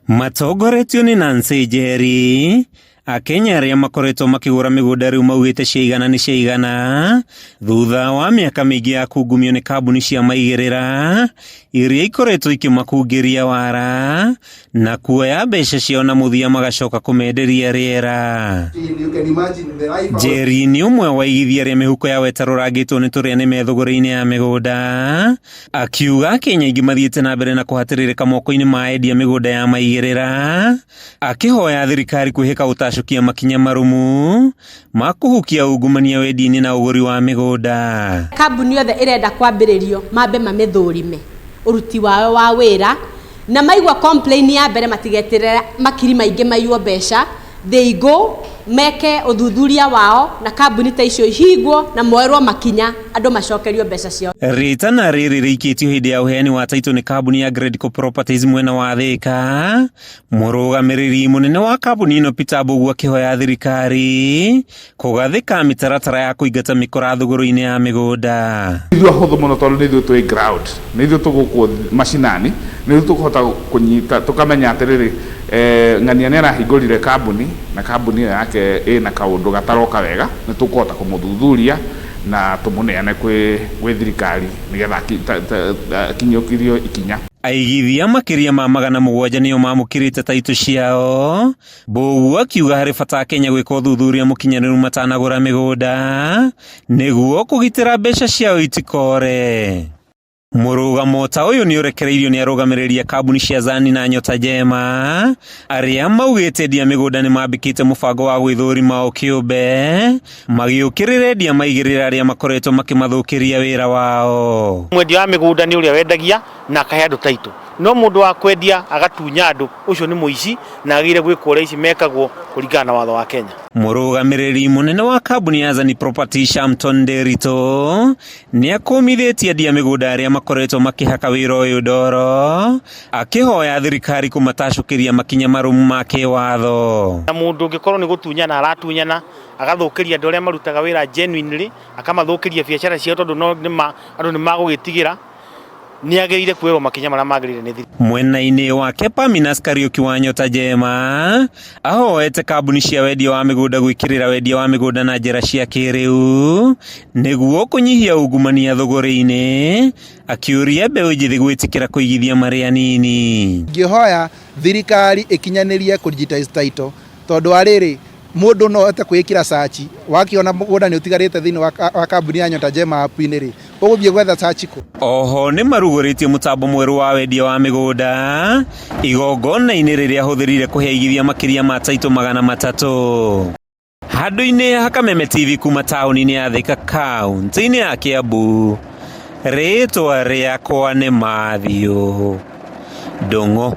Matongoretio nĩ Nancy Njeri, Akenya arĩa makoretwo makĩgũra mĩgũnda rĩu maugĩte ciaigana nĩ ciaigana thutha wa mĩaka mĩingĩ ya kungumio nĩ kambuni cia maigĩrĩra iria ikoretwo ikĩmakungĩria wara na kuoya mbeca ciao na mũthia magacoka kũmenderia rĩera. Njeri nĩ ũmwe wa aigithia arĩa mĩhuko yao ĩtarũrangĩtwo nĩ tũrĩa nĩme thũgũrĩ-inĩ ya mĩgũnda, akiuga Akenya aingĩ mathiĩte na mbere na kũhatĩrĩrĩka moko-inĩ ma endia mĩgũnda ya maigĩrĩra, akĩhoya thirikari kwĩhĩka gũtacũkia makinya marũmu ma kũhukia ungumania wendia-inĩ na ũgũri wa mĩgũnda. Kambuni yothe ĩrenda kwambĩrĩrio mambe mamĩthũrime ũruti wao wa wĩra na maigua complain ya mbere matigeterere makiri maingĩ maiywo mbeca, they go meke ũthuthuria wao na kambuni ta icio ihingwo na moerwo makinya andũ macokerio mbeca ciao. Rĩtana rĩrĩ rĩikĩtio hĩndĩ ya ũheani wa taitũ nĩ kambuni ya Gradco Properties mwena wa Thĩka. Mũrũgamĩrĩri mũnene wa kambuni ĩno Peter Mbũgua akĩhoya thirikari kũgathĩka mĩtaratara ya kũingata mĩkora thũgũrĩ-inĩ ya mĩgũnda. Ithuĩ ahũthũ mũno tondũ nĩ ithuĩ twĩ ground, nĩ ithuĩ tũgũkũ macinani, nĩ ithuĩ tũkũhota kũnyita tũkamenya atĩrĩrĩ, ng'ania nĩ arahingũrire kambuni na kambuni ĩyo yake ĩna kaũndũ gataroka wega, nĩ tũkũhota kũmũthuthuria na tũmũneane kwĩ thirikari nĩgetha akinyũkirio ikinya. Aigithia makĩria ma 700 nĩo mamũkĩrĩte taitũ ciao. Mbũgua akiuga harĩ bata Kenya gwĩka ũthuthuria mũkinyanĩru matanagũra mĩgũnda nĩguo kũgitĩra mbeca ciao itikore. Mũrũgamo ta ũyũ nĩ ũrekereirio nĩ arũgamĩrĩri a kambuni cia Zani na Nyota Njema arĩa maugĩte endia mĩgũnda nĩ mambĩkĩte mũbango wa gwĩthũrima o kĩũmbe magĩũkĩrĩra endia maigĩrĩra arĩa makoretwo makĩmathũkĩria wĩra wao. Mwendia wa mĩgũnda nĩ ũrĩa wendagia na akahe andũ taitũ, no mũndũ wa kwendia agatunya andũ, ũcio nĩ mũici na agĩrĩire gwĩkwo ũrĩa ici mekagwo kũringana na watho wa Kenya. Mũrũgamĩrĩri mũnene wa kambuni ya Zani Property Shamton Nderitu nĩ akũmithĩtie endia mĩgũnda arĩa makoretwo makĩhaka wĩra ũyũ ndoro, akĩhoya thirikari kũmatacũkĩria makinya marũmu ma kĩwatho. Na mũndũ ũngĩkorwo nĩ gũtunyana aratunyana, agathũkĩria andũ arĩa marutaga wĩra genuinely, akamathũkĩria biacara ciao tondũ no nĩma andũ nĩ magũgĩtigĩra, nĩ agĩrĩire kuoerwo makinya marĩa magĩrĩire nĩ thirikari. Mwena-inĩ wake Paminas Kariuki wa Nyota Njema ahoete kambuni cia wendia wa mĩgũnda gwĩkĩrĩra wendia wa mĩgũnda na njĩra cia kĩrĩu nĩguo kũnyihia ungumania thũgũrĩ-inĩ, akĩũria mbeũ njĩthĩ gwĩtĩkĩra kũigithia marĩ anini. Ngĩhoya thirikari ĩkinyanĩrie kũ digitize title tondũ wa rĩrĩ, mũndũ no ahote kwĩĩkĩra search, wakĩona mũgũnda nĩ ũtigarĩte thĩinĩ wa kambuni ya Nyota Njema app-inĩ rĩ, ũgũthiĩ gwetha search kũ? Oho nĩ marugũrĩtie mũtambo mwerũ wa wendia wa mĩgũnda igongona-inĩ rĩrĩa ahũthĩrire kũhe aigithia makĩria ma taitũ 300. Handũ-inĩ ha Kameme TV kuma taũni-inĩ ya Thika kaunti-inĩ ya Kiambu, rĩtwa rĩakwa nĩ Matthew Ndung'u.